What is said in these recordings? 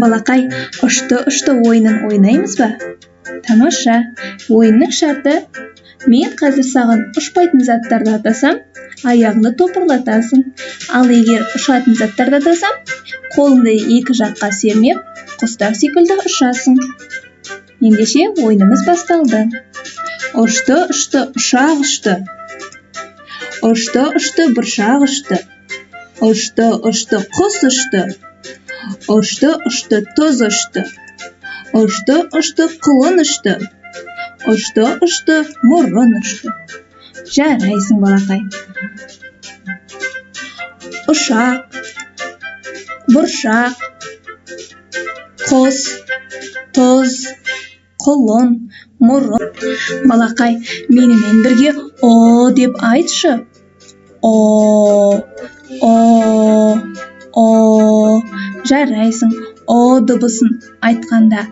Балақай, ұшты-ұшты ойынын ойнаймыз ба? Тамаша! Ойынның шарты: мен қазір саған ұшпайтын заттарды атасам, аяғыңды топырлатасың. Ал егер ұшатын заттарды атасам, қолыңды екі жаққа сермеп, құстар секілді ұшасың. Ендеше ойынымыз басталды. Ұшты-ұшты ұшақ ұшты. Ұшты-ұшты бұршақ ұшты. Ұшты-ұшты құс ұшты. Ұшты-ұшты тұз ұшты. Ұшты-ұшты құлын ұшты. Ұшты-ұшты мұрын ұшты. Жарайсың, балақай. Ұшақ, бұршақ, құс, тұз, құлын, мұрын. Балақай, менімен бірге «о» деп айтшы. О, о, о. Жарайсың. О дыбысын айтқанда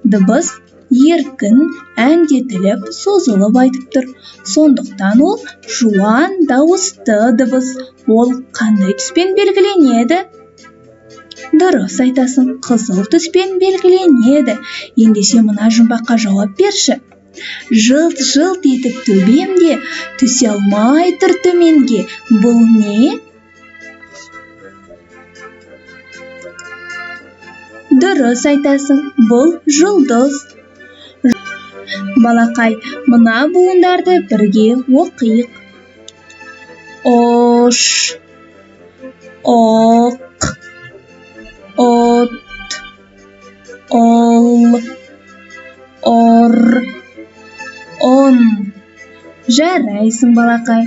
дыбыс еркін әндетіліп, созылып айтып тұр. Сондықтан ол жуан дауысты дыбыс. Ол қандай түспен белгіленеді? Дұрыс айтасың, қызыл түспен белгіленеді. Ендеше мына жұмбаққа жауап берші. Жылт-жылт етіп төбемде, түсе алмай тұр төменге. Бұл не? Дұрыс айтасың, бұл жұлдыз. Балақай, мына буындарды бірге оқиық. Ош, оқ, от, ол, ор, он. Жарайсың, балақай.